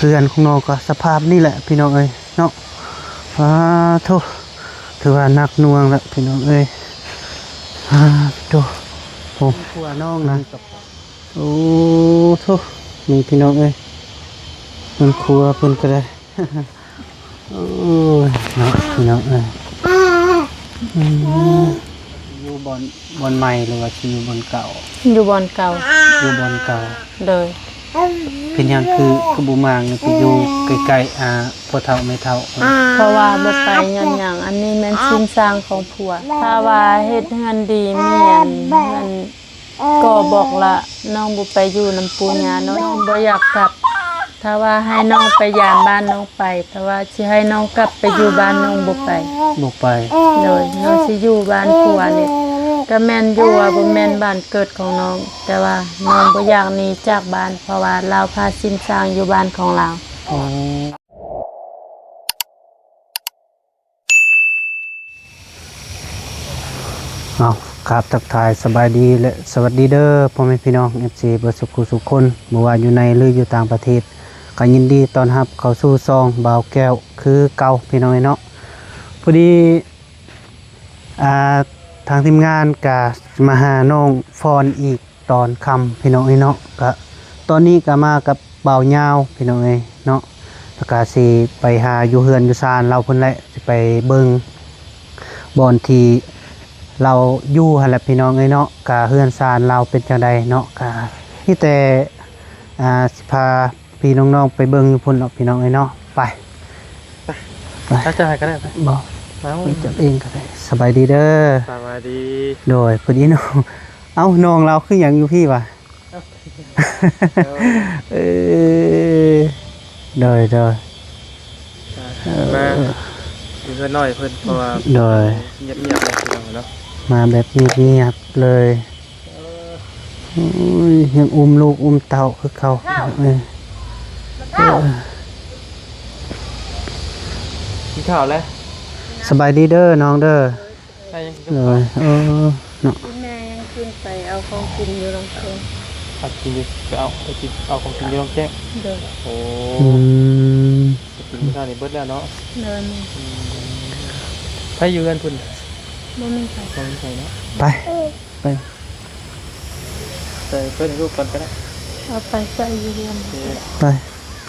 ເຮືອນຂອງນ້ອງກໍສະພາບນີ້ແຫຼະພີ່ນ້ອງເອີຍເນາະ. ສາທຸ ຖືວ່າໜັກໜ່ວງແຫຼະພີ່ນ້ອງເອີຍ. ສາທຸ ໂອ້ ຄົວນ້ອງນະ. ໂອ້ໂທ້ ນີ້ພີ່ນ້ອງເອີຍ ເຮືອນຄົວເພິ່ນກໍໄດ້. ໂອ້ຍເນາະ ພີ່ນ້ອງເອີຍ. ອືມ ຢູ່ບ່ອນ ບ່ອນໃໝ່ ຫຼືວ່າຊິຢູ່ບ່ອນເກົ່າ? ຢູ່ບ່ອນເກົ່າ. ຢູ່ບ່ອນເກົ່າ. ໂດຍ. ເປັນຫຍັງຄື ຄືບໍ່ມາ ໄປຢູ່ໃກ້ໆ ອ່າ ພໍ່ເຖົ້າແມ່ເຖົ້າ? ເພາະວ່າບໍ່ໄປຍ້ອນຫຍັງ? ອັນນີ້ແມ່ນຊິນສ້າງຂອງຜົວ. ຖ້າວ່າເຮັດເຮືອນດີ ມີອັນ ເຮືອນ ກໍບອກລະ ນ້ອງບໍ່ໄປຢູ່ນຳປູ່ຍ່າເນາະ ນ້ອງບໍ່ຢາກກັບ. ຖ້າວ່າໃຫ້ນ້ອງໄປຢາມບ້ານ ນ້ອງໄປ, ແຕ່ວ່າຊິໃຫ້ນ້ອງກັບໄປຢູ່ບ້ານ ນ້ອງບໍ່ໄປ. ບໍ່ໄປ. ໂດຍ. ນ້ອງຊິຢູ່ບ້ານຜົວນີ້. ກໍແມ່ນຢູ່ວ່າບໍ່ແມ່ນບ້ານເກີດຂອງນ້ອງ, ແຕ່ວ່ານ້ອງບໍ່ຢາກໜີຈາກບ້ານ ເພາະວ່າລາວພາຊິນສ້າງຢູ່ບ້ານຂອງລາວ. ອໍ. ເອົາ ກາບທັກທາຍສະບາຍດີ ແລະ ສະຫວັດດີເດີ ພໍ່ແມ່ພີ່ນ້ອງ ເອັຟຊີ ເບິດສຸຂູສຸຄົນ, ບໍ່ວ່າຢູ່ໃນ ຫຼື ຢູ່ຕ່າງປະເທດ ກໍຍິນດີຕ້ອນຮັບເຂົ້າສູ່ຊ່ອງບ່າວແກ້ວຄືເກົ່າ ພີ່ນ້ອງເອີຍເນາະ. ພໍດີ ອ່າ ທາງທີມງານກໍມາຫານ້ອງຟອນອີກ ຕອນຄ່ຳ ພີ່ນ້ອງເອີຍເນາະ. ກະຕອນນີ້ກະມາກັບບ່າວຍາວ ພີ່ນ້ອງເອີຍເນາະ, ແລ້ວກະຊິໄປຫາຢູ່ເຮືອນຢູ່ຊານລາວເພິ່ນແຫຼະ, ຊິໄປເບິ່ງບ່ອນທີ່ລາວຢູ່ຫັ້ນແຫຼະ ພີ່ນ້ອງເອີຍເນາະ, ກະເຮືອນຊານລາວເປັນຈັ່ງໃດເນາະ. ກະມີແຕ່ ອ່າ ຊິພາ ພີ່ນ້ອງໆ ໄປເບິ່ງຢູ່ພຸ້ນເນາະ ພີ່ນ້ອງເອີຍເນາະ. ໄປ ໄປ ໄປ ຈັບໃຫ້ກໍໄດ້ ໄປ. ບໍ່ ເອົາ ຈັບເອງກໍໄດ້. ສະບາຍດີເດີ. ສະບາຍດີ. ໂດຍ. ພໍດີນ້ອງ ເອົ້າ ນ້ອງລາວຄືຫຍັງຢູ່ພີ້ວະ? ເອີ ໂດຍໆ. ມາຢູ່ເຮືອນນ້ອຍເພິ່ນ ເພາະວ່າ ໂດຍ ງຽບໆ ເນາະ ມາແບບງຽບໆ ເລີຍ. ໂອ້ຍ ຍັງອຸ້ມລູກອຸ້ມເຕົ້າຄືເກົ່າ. ເອີ ກິນຂ້າວແລ້ວ. ສະບາຍດີເດີນ້ອງເດີ. ໄດ້ຍັງກິນກັບ ໂດຍ ເຂົ້າ ເອີ ເນາະ. ອີແມ່ຍັງຂຶ້ນໄປເອົາຂອງກິນຢູ່ລອງແຈ້ງ. ເອົາກິນຢູ່ ໄປເອົາ ໄປກິນ ເອົາຂອງກິນຢູ່ລອງແຈ້ງ. ໂດຍ. ໂອ້ ອືມ ໄປກິນມື້ເຊົ້ານີ້ເບິດແລ້ວເນາະ. ໂດຍ. ອືມ ໃຜຢູ່ເຮືອນພຸ້ນ? ບໍ່ມີໃຜ. ບໍ່ມີໃຜເນາະ. ໄປ ໄປ ໃສ່ເພິ່ນໃຫ້ລູກກ່ອນກໍໄດ້. ເອົາໄປໃສ່ຢູ່ເຮືອນ. ໂອເຄ ໄປ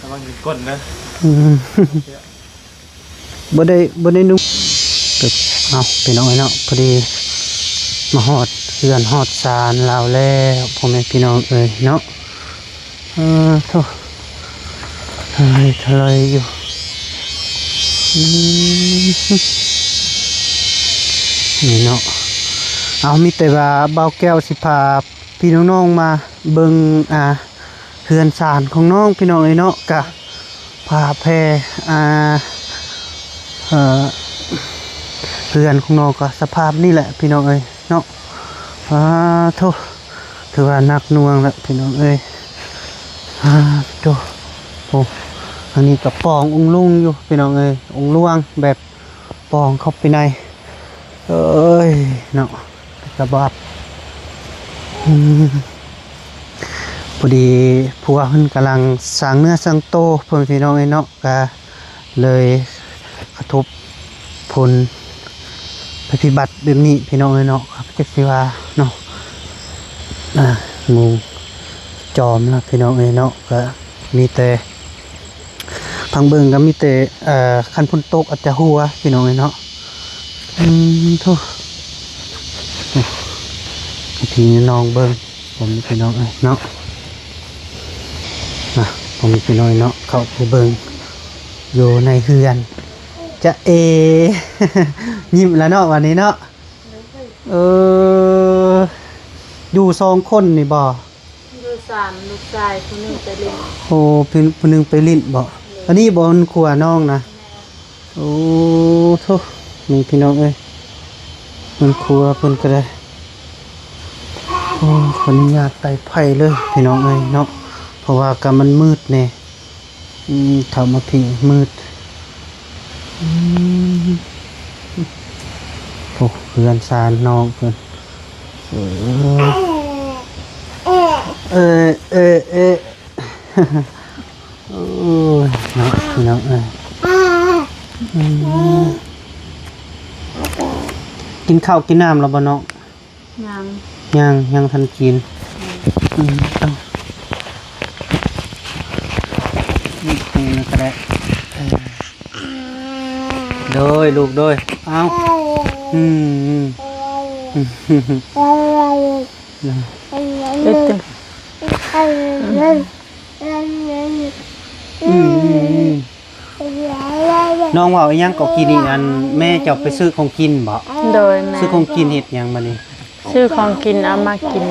ລະວັງກິນກົ້ນເດີ. ອືມ ບໍ່ໄດ້ ບໍ່ໄດ້ນຸ່ງ. ເອົາ ພີ່ນ້ອງເອີຍເນາະ, ພໍດີມາຮອດເຮືອນຮອດຊານລາວແລ້ວ ພໍ່ແມ່ພີ່ນ້ອງເອີຍເນາະ. ເອີ ໂທ້ ເຮີ້ຍ ທະເລີຍຢູ່. ອືມ ນີ້ເນາະ. ເອົາ ມີແຕ່ວ່າບ່າວແກ້ວຊິພາພີ່ນ້ອງໆ ມາເບິ່ງ ອ່າ ເຮືອນຊານຂອງນ້ອງ ພີ່ນ້ອງເອີຍເນາະ. ກະ ຝາແຜ່ ອ່າ ເອີ ເຮືອນຂອງນ້ອງກໍສະພາບນີ້ແຫຼະ ພີ່ນ້ອງເອີຍເນາະ. ອາ ໂທ້ ຖືວ່າໜັກໜ່ວງແຫຼະ ພີ່ນ້ອງເອີຍ. ອາ ໂທ້ ໂອ້ ອັນນີ້ກໍປ່ອງອຸງລຸງຢູ່ ພີ່ນ້ອງເອີຍ, ອຸງຫຼວງແບບປ່ອງເຂົ້າໄປໃນ ເອີຍເນາະ. ກະບາບ ອືມ ພໍດີຜົວເພິ່ນກຳລັງສ້າງເນື້ອສ້າງໂຕ ພໍ່ແມ່ພີ່ນ້ອງເອີຍເນາະ, ກະເລີຍກະທົບຜົນໄພພິບັດແບບນີ້ ພີ່ນ້ອງເອີຍເນາະ. ກໍຈັກຊິວ່າເນາະ ອາ ໝູ່ຈອມລະ ພີ່ນ້ອງເອີຍເນາະ. ກະມີແຕ່ ພັງເບິ່ງກໍມີແຕ່ ເອີ ຄັນຝົນຕົກອາດຈະຮົ່ວ ພີ່ນ້ອງເອີຍເນາະ. ອືມ ໂທ້ ໂອ້ ພີ່ນ້ອງເບິ່ງ ພໍ່ແມ່ພີ່ນ້ອງເອີຍເນາະ. ນະ ພໍ່ແມ່ພີ່ນ້ອງເນາະ, ເຂົ້າໄປເບິ່ງຢູ່ໃນເຮືອນ ຈະເອ ຍິ້ມລະເນາະ ບາດນີ້ເນາະ. ເອີ ຢູ່ສອງຄົນນີ້ບໍ່? ຢູ່ສາມ ລູກຊາຍຜູ້ໜຶ່ງໄປຫຼິ້ນ. ໂອ້ ຜູ້ ຜູ້ໜຶ່ງໄປຫຼິ້ນບໍ່? ໂດຍ. ອັນນີ້ບໍ່ ເຮືອນຄົວນ້ອງນະ? ແມ່ນ. ໂອ້ ໂທ້ ນີ້ພີ່ນ້ອງເອີຍ ເຮືອນຄົວເພິ່ນກໍໄດ້. ໂອ້ ຂໍອະນຸຍາດໄຕ່ໄຟເລີຍ ພີ່ນ້ອງເອີຍເນາະ, ເພາະວ່າກໍມັນມືດແດ່. ອືມ ເຂົ້າມາພີ້ມືດ. ອືມ ໂອ້ ເຮືອນຊານນ້ອງເພິ່ນ. ເອີ ເອີ ເອີ ໂອ້ຍ ພີ່ນ້ອງເອີຍ ອືມ ກິນເຂົ້າກິນນ້ຳແລ້ວບໍ່ນ້ອງ? ຍັງ ຍັງ ຍັງທັນກິນ. ອືມ ເອົາ ນີ້ ນີ້ກໍໄດ້ ເອີ ໂດຍ ລູກໂດຍ ເອົາ ອືມ ອືມ ອືມ ອືມ ອືມ ອືມ ນ້ອງເວົ້າອີ່ຫຍັງກໍກີ້ນີ້ ອັນແມ່ເຈົ້າໄປຊື້ຂອງກິນບໍ? ໂດຍ ແມ່ ຊື້ຂອງກິນເຮັດຫຍັງບັດນີ້? ຊື້ຂອງກິນເອົາມາກິນ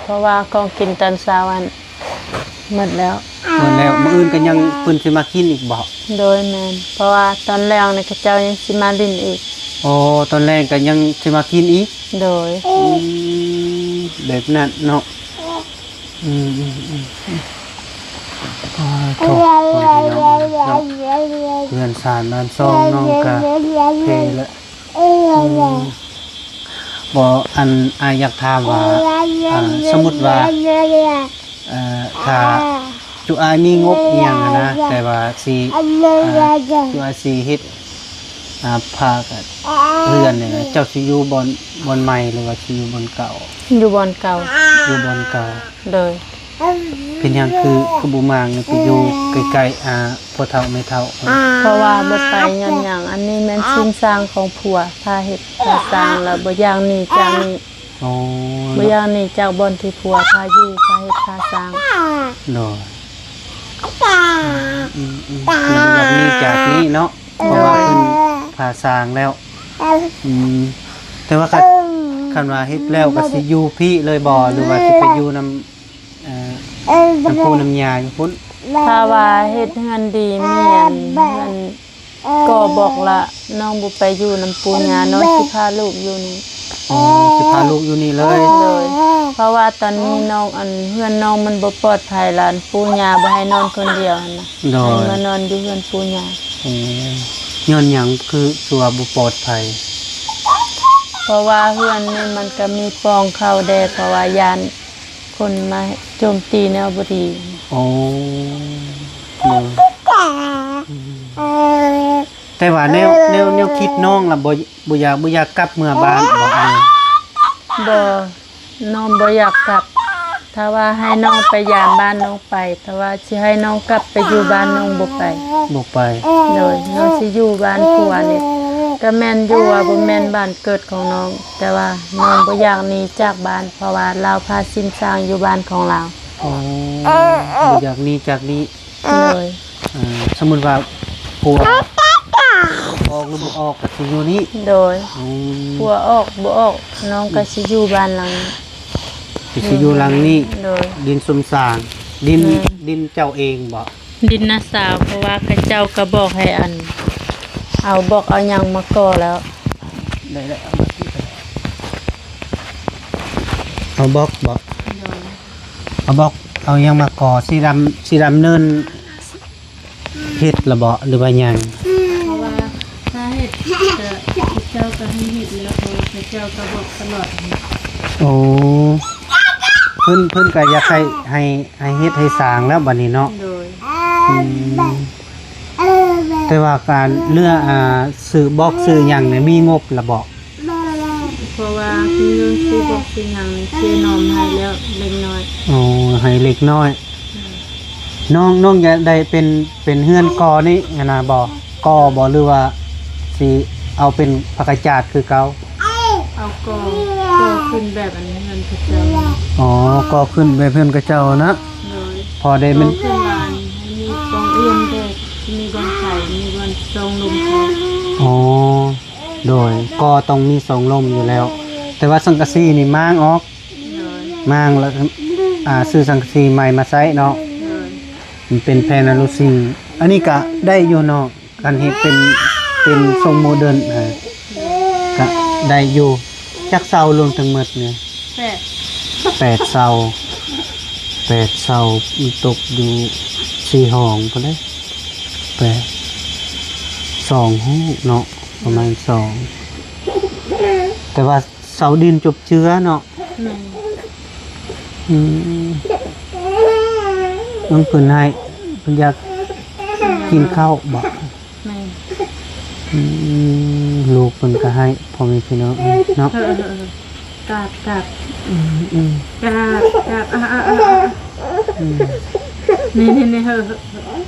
ເພາະວ່າຂອງກິນຕອນເຊົ້າຫັ້ນໝົດແລ້ວ ໝົດແລ້ວ ມື້ອື່ນກໍຍັງເພິ່ນຊິມາກິນອີກບໍ? ໂດຍ ແມ່ນ ເພາະວ່າຕອນແລງນີ້ເຂົາເຈົ້າຍັງຊິມາຫຼິ້ນອີກ. ໂອ້ ຕອນແລງກໍຍັງຊິມາກິນອີກ? ໂດຍ ອືມ ແບບນັ້ນເນາະ. ອືມ ອືມ ອືມ ອືມ ອ້າ ໂທ້ ພໍ່ແມ່ພີ່ນ້ອງເອີຍເນາະ ເຮືອນຊານບ້ານຊ່ອງນ້ອງກະເພແລ້ວ. ອືມ ບໍ່ ອັນ ອ້າຍຢາກຖາມວ່າ ອ່າ ສົມມຸດວ່າ ເອີ ຖ້າຈຸອ້າຍມີງົບອີ່ຫຍັງຫັ້ນນະ ແຕ່ວ່າຊິ ອ່າ ຈຸອ້າຍຊິເຮັດ ອ່າ ພາກັນເຮືອນນີ້ນະ ເຈົ້າຊິຢູ່ບ່ອນ ບ່ອນໃໝ່ ຫຼືວ່າຊິຢູ່ບ່ອນເກົ່າ? ຢູ່ບ່ອນເກົ່າ ຢູ່ບ່ອນເກົ່າ. ໂດຍ ເປັນຫຍັງຄື ຄືບໍ່ມາໄປຢູ່ໃກ້ໆ ອ່າ ພໍ່ເຖົ້າແມ່ເຖົ້າ? ເພາະວ່າບໍ່ໄປຍ້ອນຫຍັງ ອັນນີ້ແມ່ນຊິນສ້າງຂອງຜົວ ພາເຮັດພາສ້າງ ແລ້ວບໍ່ຢາກໜີຈາກນີ້. ອໍ ບໍ່ຢາກໜີຈາກບ່ອນທີ່ຜົວພາຢູ່ ພາເຮັດພາສ້າງ. ໂດຍ ອືມໆ ບໍ່ຢາກໜີຈາກນີ້ເນາະ ເພາະວ່າເພິ່ນພາສ້າງແລ້ວ. ອືມ ແຕ່ວ່າຄັນ ຄັນວ່າເຮັດແລ້ວກໍຊິຢູ່ພີ້ເລີຍບໍ ຫຼືວ່າຊິໄປຢູ່ນຳ ເອີ ນຳປູ່ນຳຍ່າຢູ່ພຸ້ນ? ຖ້າວ່າເຮັດເຮືອນດີ ມີອັນ ເຮືອນກໍບອກລະ ນ້ອງບໍ່ໄປຢູ່ນຳປູ່ຍ່າ ນ້ອງຊິພາລູກຢູ່ນີ້. ອໍ ຊິພາລູກຢູ່ນີ້ເລີຍ? ໂດຍ ເພາະວ່າຕອນນີ້ນ້ອງ ອັນ ເຮືອນນ້ອງມັນບໍ່ປອດໄພລະ ປູ່ຍ່າບໍ່ໃຫ້ນອນຄົນດຽວຫັ້ນນະ. ໂດຍ ໃຫ້ມານອນຢູ່ເຮືອນປູ່ຍ່າ. ໂອ້ ຍ້ອນຫຍັງຄື ຄືວ່າບໍ່ປອດໄພ? ເພາະວ່າເຮືອນນີ້ມັນກໍມີປ່ອງເຂົ້າແດ່ ເພາະວ່າຢ້ານ ຄົນມາໂຈມຕີແນວບໍ່ດີ. ໂອ້ ໂດຍ ອືມ ແຕ່ວ່າແນວ ແນວ ແນວຄິດນ້ອງລະ ບໍ່ ບໍ່ຢາກ ບໍ່ຢາກກັບເມືອບ້ານບໍ? ບໍ່ ນ້ອງບໍ່ຢາກກັບ. ຖ້າວ່າໃຫ້ນ້ອງໄປຢາມບ້ານ ນ້ອງໄປ, ແຕ່ວ່າຊິໃຫ້ນ້ອງກັບໄປຢູ່ບ້ານ ນ້ອງບໍ່ໄປ. ບໍ່ໄປ. ໂດຍ ນ້ອງຊິຢູ່ບ້ານຜົວນີ້. ກໍແມ່ນຢູ່ວ່າບໍ່ແມ່ນບ້ານເກີດຂອງນ້ອງ, ແຕ່ວ່ານ້ອງບໍ່ຢາກໜີຈາກບ້ານ ເພາະວ່າລາວພາຊິມສ້າງຢູ່ບ້ານຂອງລາວ. ອໍ ບໍ່ຢາກໜີຈາກນີ້. ໂດຍ ເອີ ສົມມຸດວ່າຜົວອອກຫຼືບໍ່ອອກກໍຊິຢູ່ນີ້. ໂດຍ ອືມ ຜົວອອກບໍ່ອອກ ນ້ອງກໍຊິຢູ່ບ້ານຫຼັງນີ້ ກໍຊິຢູ່ຫຼັງນີ້. ໂດຍ ດິນຊຸມສ້າງ ດິນ ແມ່ນ ດິນເຈົ້າເອງບໍ? ດິນນ້າສາວ ເພາະວ່າເຂົາເຈົ້າກໍບອກໃຫ້ອັນ ເອົາບລັອກເອົາຫຍັງມາກໍ່ແລ້ວ. ໄດ້ແລ້ວ ເອົາບລັອກບໍ? ໂດຍ ເອົາບລັອກເອົາຫຍັງມາກໍ່ ຊິດຳ ຊິດຳເນີນເຮັດລະບໍ ຫຼືວ່າຫຍັງ? ເພາະວ່າຖ້າເຮັດກໍເຂົາເຈົ້າກໍໃຫ້ເຮັດຢູ່ແລ້ວ ເພາະວ່າເຂົາເຈົ້າກໍບອກຕະຫຼອດ. ໂອ້ ເພິ່ນ ເພິ່ນກໍຢາກໃຫ້ ໃຫ້ ໃຫ້ເຮັດໃຫ້ສ້າງແລ້ວບັດນີ້ເນາະ. ໂດຍ ອືມ ແຕ່ວ່າການເລື່ອ ອ່າ ຊື້ບລັອກຊື້ຫຍັງນີ້ມີງົບລະບໍ? ເພາະວ່າເລື່ອງຊື້ບລັອກຊື້ຫຍັງນີ້ ເຈນ້ອມໃຫ້ແລ້ວເລັກນ້ອຍ. ໂອ້ ໃຫ້ເລັກນ້ອຍ. ອືມ ນ້ອງ ນ້ອງຢາກໄດ້ເປັນ ເປັນເຮືອນກໍ່ນີ້ຫັ້ນນະບໍ? ກໍ່ບໍ ຫຼືວ່າຊິເອົາເປັນພາກກະຈາດຄືເກົ່າ? ເອົາກໍ່ ກໍ່ຂຶ້ນແບບອັນເຮືອນເຂົາເຈົ້າ. ອໍ ກໍ່ຂຶ້ນແບບເຮືອນເຂົາເຈົ້ານະ. ໂດຍ ພໍໄດ້ມັນ ກໍ່ຂຶ້ນລານ ໃຫ້ມີປ່ອງເອື້ອມແດ່ ມີບ່ອນໄຂ ມີບ່ອນຊ່ອງລົມເຂົ້າ. ອໍ ໂດຍ ກໍຕ້ອງມີຊ່ອງລົມຢູ່ແລ້ວ ແຕ່ວ່າສັງກະສີນີ້ມ້າງອອກ. ໂດຍ ມ້າງແລ້ວ ອ່າ ຊື້ສັງກະສີໃໝ່ມາໃຊ້ເນາະ. ໂດຍ ມັນເປັນແຜ່ນອາລູຊີ ອັນນີ້ກະໄດ້ຢູ່ເນາະ ຄັນເຮັດເປັນ ເປັນຊົງໂມເດີນຫັ້ນ ກະໄດ້ຢູ່. ຈັກເສົາລວມທັງໝົດນີ້? ແປດ ແປດເສົາ ແປດເສົາ ມັນຕົກຢູ່ສີ່ຫ້ອງພຸ້ນເດ້. ແປດ ສອງຫ້ອງເນາະ ປະມານສອງ ແຕ່ວ່າ ເສົາດິນຈົບເຈື່ອເນາະ. ແມ່ນ ອືມ ເພິ່ນໃຫ້ ເພິ່ນຢາກ ກິນເຂົ້າບໍ່? ແມ່ນ. ອືມ ລູກເພິ່ນກໍໃຫ້ ພໍ່ແມ່ພີ່ນ້ອງເອີຍເນາະ. ເອີໆໆ ກາບ ກາບ ອືມໆ ກາບ ກາບ ອາໆໆ ອືມ ນີ້ໆໆ ເຮີ ເຮີ ເຮີ ເອີ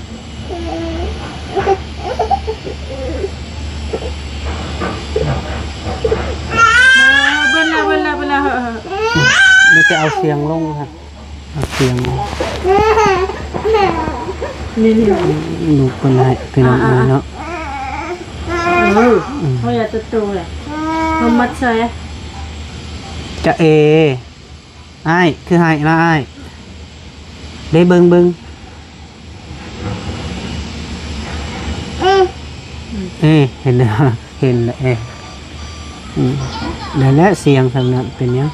ເບິ່ງລະ ເບິ່ງລະ ເບິ່ງລະ ເຮີ ເຮີ ມີແຕ່ເອົາສຽງລົງຫັ້ນ. ເອົາສຽງ ນີ້ໆ ລູກເພິ່ນໃຫ້ພີ່ນ້ອງເອີຍເນາະ. ເອີ ເຮົາຢາກຈະໂຕແຫຼະ ເຮົາມັດໃສ່. ຈະເອ ອ້າຍ ຄືໃຫ້ລະອ້າຍ ເດ້ ເບິ່ງ ເບິ່ງ. ເອີ ເຫັນແລ້ວ ເຫັນແລ້ວ ເອີ ອືມ ນັ້ນແຫຼະ ສຽງສ່ຳນັ້ນເປັນຫຍັງ?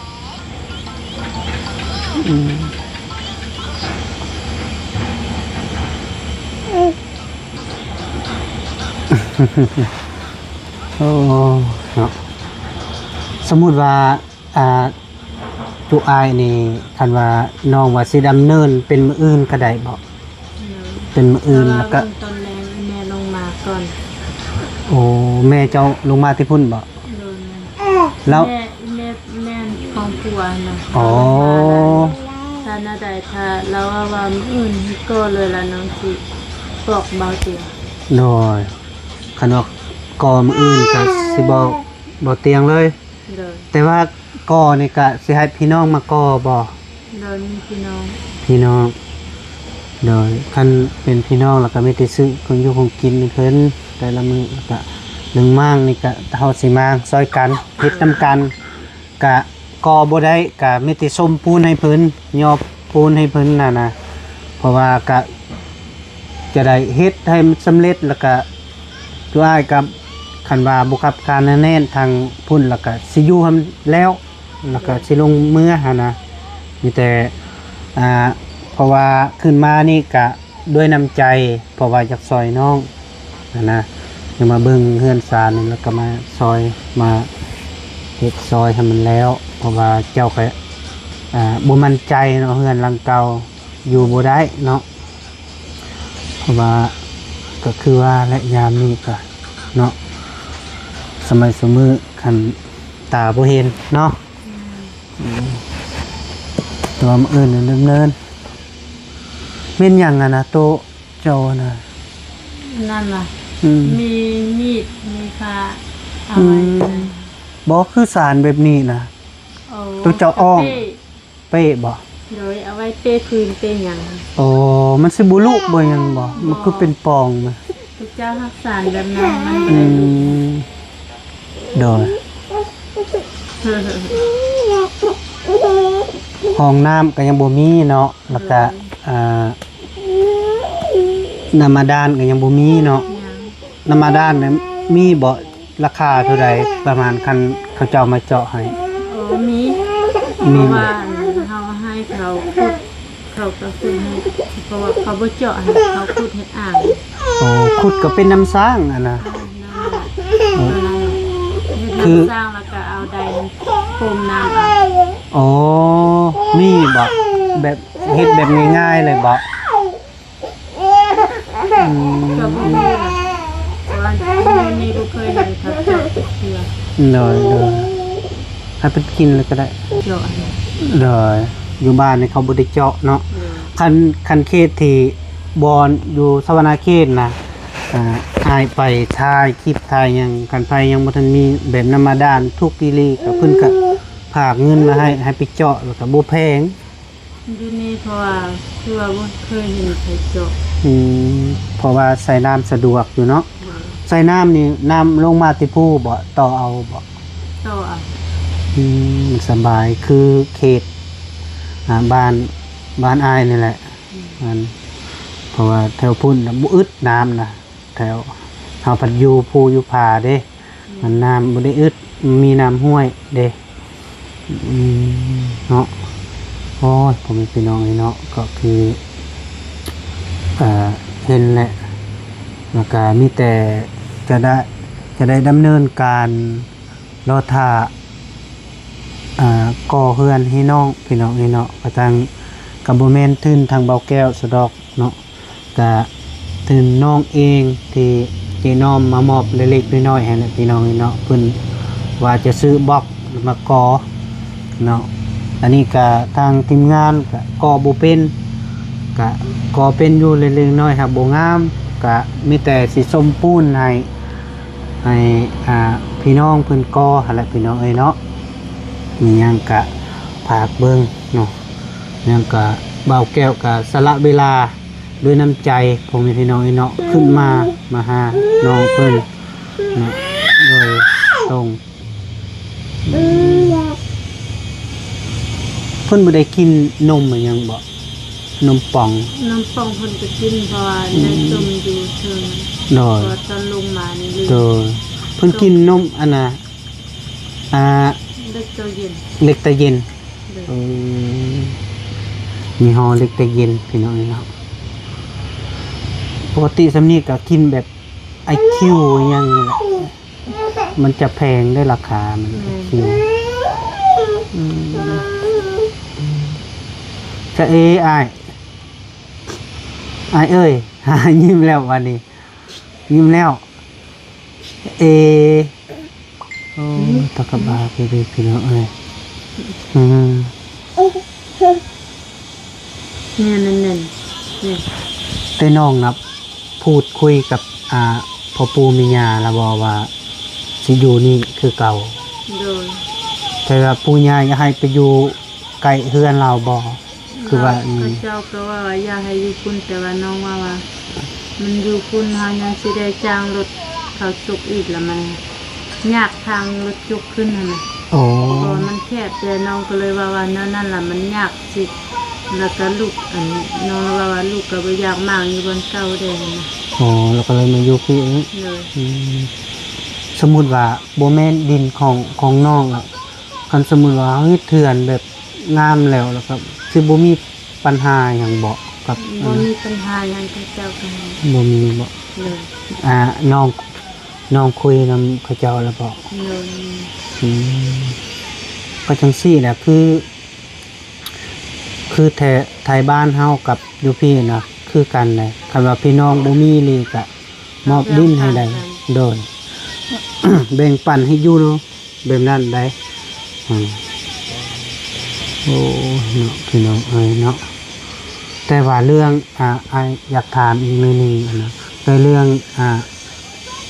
ອືມ ໂອ້ ເນາະ ສົມມຸດວ່າ ອ່າ ຕຸອ້າຍນີ້ ຄັນວ່ານ້ອງວ່າຊິດຳເນີນເປັນມື້ອື່ນກໍໄດ້ບໍ່? ເປັນມື້ອື່ນ ແລ້ວກໍຕອນແລງແມ່ລົງມາກ່ອນ. ໂອ້ ແມ່ເຈົ້າລົງມາແຕ່ພຸ້ນບໍ່? ໂດຍ ແມ່ນ ແລ້ວ ແມ່ ແມ່ ແມ່ນຄອບຄົວນະ. ອໍ ຖ້າແນວໃດ ຖ້າລາວວ່າມື້ອື່ນເຮັດກໍເລີຍ ລະນ້ອງຊິບອກເບົາຕຽງ. ໂດຍ ຄັນວ່າກໍມື້ອື່ນກໍຊິບອກເບົາຕຽງເລີຍ. ໂດຍ ແຕ່ວ່າກໍນີ້ກະຊິໃຫ້ພີ່ນ້ອງມາກໍບໍ່? ໂດຍ ມີພີ່ນ້ອງ ພີ່ນ້ອງ. ໂດຍ ຄັນເປັນພີ່ນ້ອງແລ້ວກະມີແຕ່ຊື້ຂອງຢູ່ຂອງກິນໃຫ້ເພິ່ນແຕ່ລະມື້ ແລ້ວກະເລື່ອງມ້າງນີ້ກະເຮົາຊິມ້າງຊ່ອຍກັນເຮັດນຳກັນ. ກະກໍບໍ່ໄດ້ ກະມີແຕ່ຊົມປູນໃຫ້ເພິ່ນ ຍໍປູນໃຫ້ເພິ່ນນັ້ນນະ ເພາະວ່າກະຈະໄດ້ເຮັດໃຫ້ມັນສຳເລັດ ແລ້ວກະ ຕົວອ້າຍກັບ ຄັນວ່າບໍ່ກັບການແໜ້ນທາງພຸ້ນ ແລ້ວກະຊິຢູ່ຫັ້ນແລ້ວ ແລ້ວກະຊິລົງເມືອຫັ້ນນະ. ມີແຕ່ ອ່າ ເພາະວ່າຂຶ້ນມານີ້ກະດ້ວຍນ້ຳໃຈ ເພາະວ່າຢາກຊ່ອຍນ້ອງຫັ້ນນະ ຢາກມາເບິ່ງເຮືອນຊານ ແລ້ວກະມາຊ່ອຍ ມາເຮັດຊ່ອຍໃຫ້ມັນແລ້ວ ເພາະວ່າເຈົ້າກະ ອ່າ ບໍ່ໝັ້ນໃຈເນາະ ເຮືອນຫຼັງເກົ່າຢູ່ບໍ່ໄດ້ເນາະ. ເພາະວ່າກໍຄືວ່າແຫຼະ ຍາມນີ້ກໍເນາະ ສະໄໝຊຸມື້ຄັນຕາບໍ່ເຫັນເນາະ. ອືມ ແຕ່ວ່າມື້ອື່ນດຳເນີນ ແມ່ນຫຍັງຫັ້ນນະ ໂຕະເຈົ້າຫັ້ນນະ? ນັ້ນລະ ອືມ ມີມີດ ມີຜ້າ ເອົາໄວ້ ອືມ ບໍ່ ຄືສານແບບນີ້ນະ. ໂອ້ ໂຕະເຈົ້າອ້ອງ ເປ້ ເປ້ບໍ? ໂດຍ ເອົາໄວ້ເປ້ພື້ນເປ້ຫຍັງ. ໂອ້ ມັນຊິບໍ່ລຸບໍ່ຫຍັງບໍ? ບໍ່ ມັນຄືເປັນປ່ອງນະ? ພະເຈົ້າຮັກສານແບບນັ້ນ ມັນບໍ່ໄດ້ລຸ. ອືມ ໂດຍ ຫ້ອງນ້ຳກໍຍັງບໍ່ມີເນາະ ແລ້ວກໍ ໂດຍ ອ່າ ນ້ຳບາດານກໍຍັງບໍ່ມີເນາະ. ຍັງ ນ້ຳບາດານນີ້ມີບໍ່? ລາຄາເທົ່າໃດ? ປະມານຄັນເຂົາເຈົ້າມາເຈາະໃຫ້. ໂອ້ ມີ ມີ ເພາະວ່າເຮົາໃຫ້ເຂົາຂຸດ ເຂົາກໍຂຸດໃຫ້ ເພາະວ່າເຂົາບໍ່ເຈາະໃຫ້ ເຂົາຂຸດເຮັດອ່າງ. ໂອ້ ຂຸດກໍເປັນນ້ຳສ້າງຫັ້ນນະ. ເອີ ນັ້ນແຫຼະ ເອີ ເຮັດນ້ຳສ້າງ ແລ້ວກໍເອົາໄດໂປ່ງນ້ຳເອົາ. ໂອ້ ມີບໍ? ແບບເຮັດແບບງ່າຍໆເລີຍບໍ? ອືມ ກໍບໍ່ຮູ້ນະ ເພາະວ່າຢູ່ນີ້ບໍ່ເຄີຍເຫັນເຂົາເຈາະຈັກເທື່ອ. ໂດຍ ໂດຍ ໃຫ້ເພິ່ນກິນເລີຍກໍໄດ້ ເຈາະ. ໂດຍ ຢູ່ບ້ານນີ້ເຂົາບໍ່ໄດ້ເຈາະເນາະ. ໂດຍ ຄັນ ຄັນເຂດທີ່ບ່ອນຢູ່ສະຫວັນນະເຂດນະ ອ່າ ອ້າຍໄປຖ່າຍຄລິບຖ່າຍຫຍັງ ຄັນໃຜຍັງບໍ່ທັນມີແບບນ້ຳບາດານທຸກອີ່ຫຼີ ກໍເພິ່ນກໍຝາກເງິນມາໃຫ້ ໃຫ້ໄປເຈາະ ແລ້ວກໍບໍ່ແພງ. ຢູ່ນີ້ ເພາະວ່າຄືວ່າບໍ່ເຄີຍເຫັນໃຜເຈາະ. ອືມ ເພາະວ່າໃຊ້ນ້ຳສະດວກຢູ່ເນາະ. ໂດຍ ໃຊ້ນ້ຳນີ້ ນ້ຳລົງມາແຕ່ພູບໍ? ຕໍ່ເອົາບໍ? ຕໍ່ເອົາ. ອືມ ມັນສະບາຍ ຄືເຂດ ອ່າ ບ້ານ ບ້ານອ້າຍນີ້ແຫຼະ. ອືມ ອັນ ເພາະວ່າແຖວພຸ້ນນະບໍ່ອຶດນ້ຳນະ. ແຖວເຮົາພັດຢູ່ພູຢູ່ຜາເດ້ ອືມ ມັນນ້ຳບໍ່ໄດ້ອຶດ ມີນ້ຳຫ້ວຍເດ້. ອືມ ເນາະ ໂອ້ຍ ພໍ່ແມ່ພີ່ນ້ອງເອີຍເນາະ ກໍຄື ເອີ ເຫັນແຫຼະ ແລ້ວກະມີແຕ່ຈະໄດ້ ຈະໄດ້ດຳເນີນການລໍຖ້າ ອ່າ ກໍ່ເຮືອນໃຫ້ນ້ອງ ພີ່ນ້ອງເອີຍເນາະ ກະທາງ ກະບໍ່ແມ່ນທຶນທາງເບົາແກ້ວສະດອກເນາະ. ກະ ເຖິງນ້ອງເອງທີ່ເຈນ້ອມມາມອບເລັກໆນ້ອຍໆໃຫ້ແຫຼະພີ່ນ້ອງເອີຍເນາະ, ເພິ່ນວ່າຈະຊື້ບລັອກມາກໍ່ເນາະ. ອັນນີ້ກະທາງທີມງານກະກໍ່ບໍ່ເປັນ, ກະກໍ່ເປັນຢູ່ເລັກໆນ້ອຍໆ ຫາກບໍ່ງາມ, ກະມີແຕ່ຊິສົມປູນໃຫ້ ໃຫ້ ອ່າ ພີ່ນ້ອງເພິ່ນກໍ່ຫັ້ນແຫຼະພີ່ນ້ອງເອີຍເນາະ. ມີຫຍັງກະຝາກເບິ່ງເນາະ, ຫຍັງກະບ່າວແກ້ວກະສະຫຼະເວລາ ດ້ວຍນ້ຳໃຈພໍ່ແມ່ພີ່ນ້ອງເອີຍເນາະ, ຂຶ້ນມາ ມາຫານ້ອງເພິ່ນເນາະ ໂດຍຕົງ. ເພິ່ນບໍ່ໄດ້ກິນນົມອີ່ຫຍັງບໍ? ນົມປ່ອງ? ນົມປ່ອງເພິ່ນກໍກິນ ເພາະວ່າ ອືມ ໃນຕົ້ມຢູ່ເທິງ. ໂດຍ. ເພາະວ່າຕອນລົງມານີ້ ໂດຍ ເພິ່ນກິນນົມອັນນ່າ ອ່າ ເລັກຕາເຢັນ ເລັກຕາເຢັນ. ໂດຍ. ເອີ ຍີ່ຫໍ້ເລັກຕາເຢັນພີ່ນ້ອງເອີຍເນາະ. ປົກກະຕິສ່ຳນີ້ກໍກິນແບບໄອຄິວອີ່ຫຍັງນີ້ແຫຼະ, ມັນຈະແພງເດ້ລາຄາມັນ ແມ່ນ ໄອຄິວ. ອືມ ຈະເອ ອ້າຍ ອ້າຍເອີຍ ຍິ້ມແລ້ວບາດນີ້ ຍິ້ມແລ້ວ. ເອ ໂອ້ ອືມ ຕາກະບາກເດ້ພີ່ນ້ອງເອີຍ. ອືມ ແໜ້ນໆໆ ແໜ້ນ. ແຕ່ນ້ອງນະພູດຄຸຍກັບ ອ່າ ພໍ່ປູ່ແມ່ຍ່າລະບໍວ່າຊິຢູ່ນີ້ຄືເກົ່າ? ໂດຍ. ແຕ່ວ່າປູ່ຍ່າຢາກໃຫ້ໄປຢູ່ ໃກ້ເຮືອນລາວບໍ່? ຄືວ່າ ອືມ ເຂົາເຈົ້າກໍວ່າ ວ່າຢາກໃຫ້ຢູ່ພຸ້ນ, ແຕ່ວ່ານ້ອງວ່າ ວ່າມັນຢູ່ພຸ້ນ ເຮົາຍັງຊິໄດ້ຈ້າງລົດເຂົ້າຈົກອີກ ລະມັນຍາກທາງລົດຈົກຂຶ້ນຫັ້ນນະ. ອໍ ເພາະວ່າມັນແຄບ, ແຕ່ນ້ອງກໍເລີຍວ່າ ວ່າແນວນັ້ນລະມັນຍາກຊິ ລະກະລູກ ອັນ ນ້ອງລະວ່າ ວ່າລູກກໍບໍ່ຢາກໝັ່ງຢູ່ບ່ອນເກົ່າແດ່ຫັ້ນນະ. ອໍ ລະກໍເລີຍມາຢູ່ພີ້ອີກ. ໂດຍ. ອືມ ສົມມຸດວ່າບໍ່ແມ່ນດິນຂອງ ຂອງນ້ອງລະ ຄັນສົມມຸດວ່າເຮົາເຮັດເຮືອນແບບງາມແລ້ວ ແລ້ວກໍຊິບໍ່ມີປັນຫາຫຍັງບໍ ກັບ ບໍ່ມີ ອັນ ປັນຫາຫຍັງ ເຂົາເຈົ້າກໍ ບໍ່ມີບໍ? ໂດຍ. ອ່າ ນ້ອງ ນ້ອງຄຸຍນຳເຂົາເຈົ້າແລ້ວບໍ? ໂດຍ. ອືມ ກໍຈັ່ງຊີ້ແຫຼະ ຄື ຄືແຖ ໄທບ້ານເຮົາກັບຢູ່ພີ້ນະ ຄືກັນແຫຼະ. ຄັນວ່າພີ່ນ້ອງບໍ່ມີອີ່ຫຼີກະ ມອບດິນໃຫ້ໄດ້. ໂດຍ. ແບ່ງປັນໃຫ້ຢູ່ເນາະ ແບບນັ້ນໄດ໋. ອືມ ໂອ້ ເນາະ ພີ່ນ້ອງເອີຍເນາະ. ແຕ່ວ່າເລື່ອງ ອ່າ ອ້າຍຢາກຖາມອີກໜ້ອຍໜຶ່ງ ອັນນະ ແຕ່ເລື່ອງ ອ່າ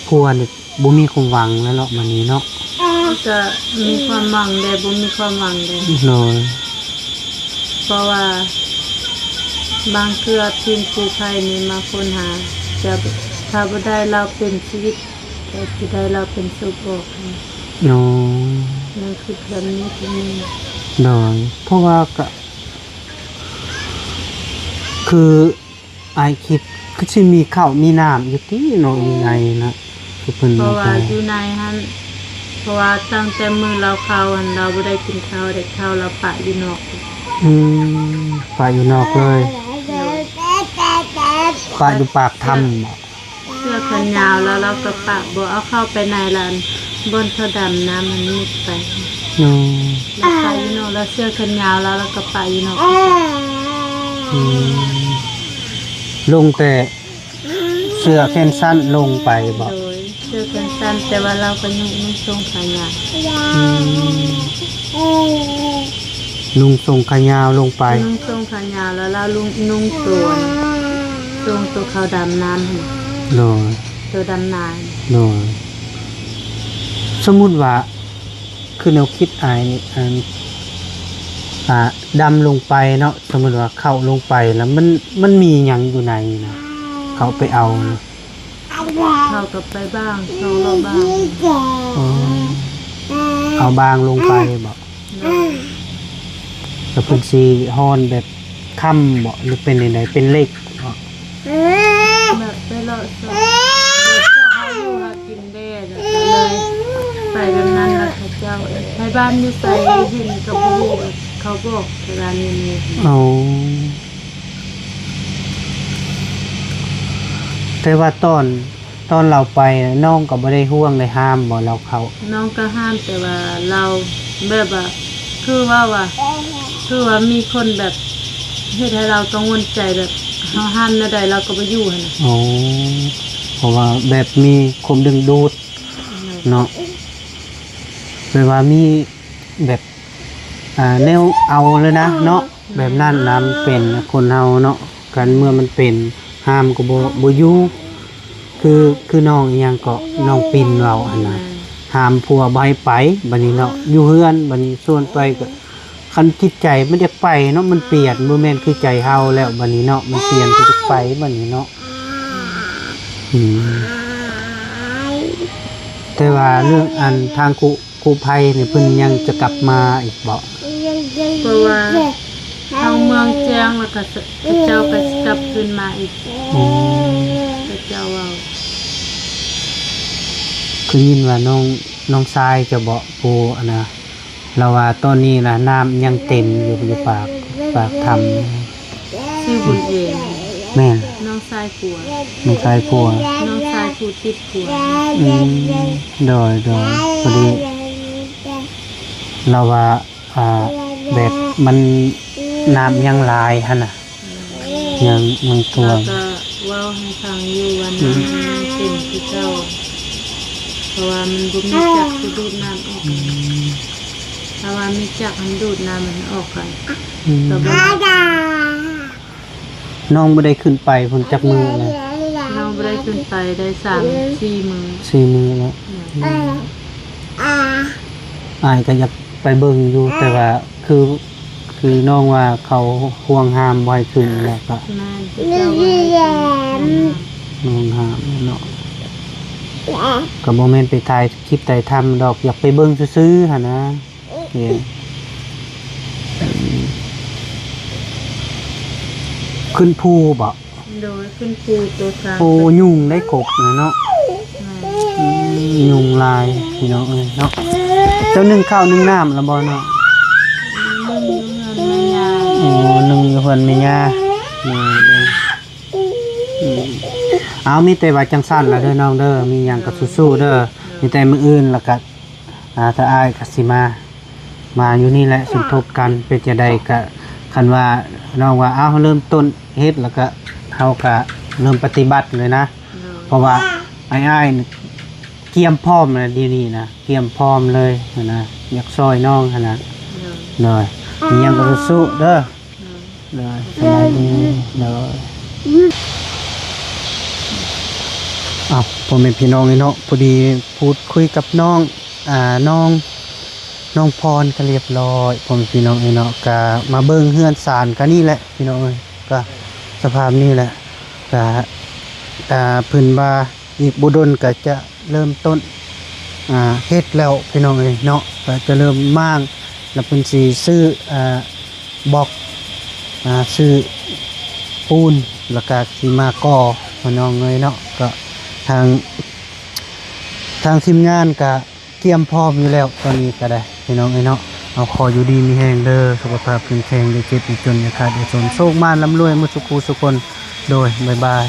ຜົວນີ້ບໍ່ມີຄວາມຫວັງແລ້ວເນາະ ບາດນີ້ເນາະ? ກໍມີຄວາມຫວັງແດ່ ບໍ່ມີຄວາມຫວັງແດ່. ໂດຍ. ເພາະວ່າບາງເທື່ອທີມກູ້ໄພນີ້ມາຄົ້ນຫາ ຈະ ຖ້າບໍ່ໄດ້ລາວເປັນຊີວິດ ກໍຊິໄດ້ລາວເປັນສົບອອກ. ອໍ ຍັງຄິດແບບນີ້ຄື. ໂດຍ. ເພາະວ່າກະ ຄືອ້າຍຄິດຄືຊິມີເຂົ້າມີນ້ຳຢູ່ຕິເນາະ ຢູ່ໃນນະ ຄືເພິ່ນ ເພາະວ່າຢູ່ໃນຫັ້ນ ເພາະວ່າຕັ້ງແຕ່ມື້ລາວເຂົ້າຫັ້ນ ລາວບໍ່ໄດ້ກິນເຂົ້າເດ້ ເຂົ້າລາວປະຢູ່ນອກ. ອືມ ປະຢູ່ນອກເລີຍ. ໂດຍ. ປະຢູ່ປາກຖ້ຳບໍ? ເສື້ອແຂນຍາວລາວ ລາວກໍປະ ບໍ່ເອົາເຂົ້າໄປໃນລະ ບ່ອນເຂົາດຳນ້ຳຫັ້ນມິດໄປ. ໂອ້ ລາວປະຢູ່ນອກ ລາວເສື້ອແຂນຍາວລາວ ລາວກໍປະຢູ່ນອກ. ອືມ ລົງແຕ່ເສື້ອແຂນສັ້ນລົງໄປບໍ? ໂດຍ. ເສື້ອແຂນສັ້ນ ແຕ່ວ່າລາວກໍນຸ່ງ ນຸ່ງສົ້ງຂາຍາວ. ອືມ ນຸ່ງສົ້ງຂາຍາວລົງໄປ. ນຸ່ງສົ້ງຂາຍາວ ແລ້ວລາວນຸ່ງ ນຸ່ງໂຕ ສົ້ງໂຕເຂົາດຳນ້ຳຫັ້ນ. ໂດຍ. ໂຕດຳນາ. ໂດຍ. ສົມມຸດວ່າ ຄືແນວຄິດອ້າຍນີ້ ອັນ ອ່າ ດຳລົງໄປເນາະ ສົມມຸດວ່າເຂົ້າລົງໄປແລ້ວ ມັນ ມັນມີຫຍັງຢູ່ໃນນະ ເຂົ້າໄປເອົານະ? ເຂົາກໍໄປບ້າງ ສອງລອບບ້າງ. ອໍ ເອົາບ້າງລົງໄປບໍ? ໂດຍ. ແລ້ວເພິ່ນຊິຮ້ອນແບບຄ້ຳບໍ ຫຼືເປັນຈັ່ງໃດ? ເປັນເຫຼັກບໍ? ແບບໄປເລາະຊອກ ເລາະຊອກຫາຢູ່ຫາກິນແດ່ ແລ້ວກໍເລີຍໄປແບບນັ້ນ. ແລ້ວເຂົາເຈົ້າ ໄທບ້ານຢູ່ໃສ ເຫັນກໍບໍ່ຮູ້ ເຂົາບອກແຕ່ວ່ານີ້. ອໍ ແຕ່ວ່າຕອນ ຕອນລາວໄປ ນ້ອງກໍບໍ່ໄດ້ຫ່ວງໄດ້ຫ້າມບໍ ລາວເຂົ້າ? ນ້ອງກໍຫ້າມ ແຕ່ວ່າລາວແບບວ່າ ຄືວ່າ ວ່າ ຄືວ່າມີຄົນແບບເຮັດໃຫ້ລາວກັງວົນໃຈ ແບບ ເຮົາຫ້າມແນວໃດລາວກໍບໍ່ຢູ່ຫັ້ນນະ. ອໍ ເພາະວ່າແບບມີຄວາມດຶງດູດເນາະ ແບບວ່າມີແບບ ອ່າ ແນວເອົາເລີຍນະເນາະ ແບບນັ້ນນະ ມັນເປັນຄົນເຮົາເນາະ ຄັນເມື່ອມັນເປັນ ຫ້າມກໍບໍ່ ບໍ່ຢູ່ ຄື ຄືນ້ອງອີ່ຫຍັງເກາະ ນ້ອງປິນເວົ້າຫັ້ນນະ ຫ້າມຜົວບໍ່ໃຫ້ໄປ ບັດນີ້ເນາະ ຢູ່ເຮືອນ ບັດນີ້ຊວນໄປກໍ ຄັນຈິດໃຈມັນຢາກໄປເນາະ ມັນປ່ຽນ ບໍ່ແມ່ນຄືໃຈເຮົາແລ້ວ ບັດນີ້ເນາະ ມັນປ່ຽນ ກໍຢາກໄປ ບັດນີ້ເນາະ. ອືມ ແຕ່ວ່າເລື່ອງອັນທາງ ກູ້ໄພນີ້ເພິ່ນຍັງຈະກັບມາອີກບໍ່? ເພາະວ່າທາງເມືອງແຈ້ງ ແລ້ວກໍ ເຂົາເຈົ້າກໍຊິກັບຄືນມາອີກ. ອືມ ເຂົາເຈົ້າເວົ້າ ຄືຍິນວ່ານ້ອງ ນ້ອງຊາຍເຈົ້າເບາະ ຜູ້ອັນນະ ລາວວ່າຕອນນີ້ນະ ນ້ຳຍັງເຕັມຢູ່ ຢູ່ປາກ ປາກຖ້ຳ. ຊື່ບຸນເອງ. ແມ່ນ ນ້ອງຊາຍຜົວ ນ້ອງຊາຍຜົວ ນ້ອງຊາຍຜູ້ຕິດຜົວ. ອືມ ໂດຍ ໂດຍ ພໍດີລາວວ່າ ອ່າ ແບບມັນ ນ້ຳຍັງຫຼາຍຫັ້ນນະ ຍັງ ຍັງຖ້ວມ. ເຮົາກໍເວົ້າໃຫ້ຟັງຢູ່ວ່າ ອືມ ນ້ຳຍັງເຕັມຄືເກົ່າ ເພາະວ່າມັນບໍ່ມີຈັກຊິດູດນ້ຳອອກ. ອືມ ຖ້າວ່າມີຈັກຫັ້ນດູດນ້ຳມັນອອກໄປ. ອືມ ກໍບໍ່ໄດ້. ນ້ອງບໍ່ໄດ້ຂຶ້ນໄປພຸ້ນຈັກມື້ແລ້ວ? ນ້ອງບໍ່ໄດ້ຂຶ້ນໄປໄດ້ສາມສີ່ມື້ ສີ່ມື້ແລ້ວ. ອືມ ອ້າຍກໍຢາກໄປເບິ່ງຢູ່ ແຕ່ວ່າຄື ຄືນ້ອງວ່າເຂົາຫ່ວງຫ້າມບໍ່ໃຫ້ຂຶ້ນ ແລ້ວກໍ ແມ່ນ ເຂົາເຈົ້າບໍ່ໃຫ້ຂຶ້ນ ຫ່ວງຫ້າມເນາະ ກໍບໍ່ແມ່ນໄປຖ່າຍຄລິບຖ່າຍທຳດອກ ຢາກໄປເບິ່ງຊື່ໆຫັ້ນນະ. ໂອເຄ ຂຶ້ນພູບໍ? ໂດຍ ຂຶ້ນພູໂຕຊ້າງ. ໂອ້ ຍຸງໄດ້ກົບນະເນາະ. ແມ່ນ ອືມ ຍຸງຫຼາຍພີ່ນ້ອງເອີຍເນາະ. ເຈົ້າໜຶ້ງເຂົ້າໜຶ້ງນ້ຳລະບໍ່ເນາະ? ໜຶ້ງຢູ່ເຮືອນແມ່ຍ່າ. ໂອ້ ໜຶ້ງຢູ່ເຮືອນແມ່ຍ່າ. ໂດຍ ໂດຍ ອືມ ເອົາ ມີແຕ່ວ່າຈັ່ງຊັ້ນລະເດີນ້ອງເດີ ມີຫຍັງກໍສູ້ໆເດີ. ໂດຍ ມີແຕ່ມື້ອື່ນລະກະ ອ່າ ຖ້າອ້າຍກໍຊິມາ ມາຢູ່ນີ້ແຫຼະ ສົມທົບກັນ ເປັນຈັ່ງໃດກະ ຄັນວ່ານ້ອງວ່າ ເອົາ ເລີ່ມຕົ້ນເຮັດ ແລ້ວກະເຮົາກະເລີ່ມປະຕິບັດເລີຍນະ. ໂດຍ ເພາະວ່າອ້າຍໆ ກຽມພ້ອມແລ້ວດຽວນີ້ນະ ກຽມພ້ອມເລີຍຫັ້ນນະ ຢາກຊ່ອຍນ້ອງຫັ້ນນະ. ໂດຍ ໂດຍ ມີຫຍັງກໍສູ້ໆເດີ. ໂດຍ ໂດຍ ສະບາຍດີ ໂດຍ. ອ້າວ ພໍ່ແມ່ພີ່ນ້ອງເອີຍເນາະ ພໍດີພູດຄຸຍກັບນ້ອງ ອ່າ ນ້ອງ ນ້ອງພອນກໍລຽບຮ້ອຍ ພໍ່ແມ່ພີ່ນ້ອງເອີຍເນາະ ກະມາເບິ່ງເຮືອນຊານກະນີ້ແຫຼະພີ່ນ້ອງເອີຍ ກະສະພາບນີ້ແຫຼະ ກະ ອ່າ ເພິ່ນວ່າ ອີກບໍ່ດົນກໍຈະເລີ່ມຕົ້ນ ອ່າ ເຮັດແລ້ວພີ່ນ້ອງເອີຍເນາະ ກໍຈະເລີ່ມມ້າງ ແລ້ວເພິ່ນຊິຊື້ ອ່າ ບລັອກ ອ່າ ຊື້ປູນ ແລ້ວກໍຊິມາກໍ່ພີ່ນ້ອງເອີຍເນາະ. ກໍທາງ ທາງທີມງານກໍກຽມພ້ອມຢູ່ແລ້ວຕອນນີ້ກໍໄດ້ພີ່ນ້ອງເອີຍເນາະ. ເອົາ ຂໍຢູ່ດີມີແຮງເດີ ສຸຂະພາບເຂັ້ມແຂງ ຢ່າເຈັບຢ່າຈົນ ຢ່າຂາດຢ່າຈົນ ໂຊກໝານລ່ຳລວຍໝົດສູ່ຜູ້ສູ່ຄົນ. ໂດຍ ບາຍບາຍ.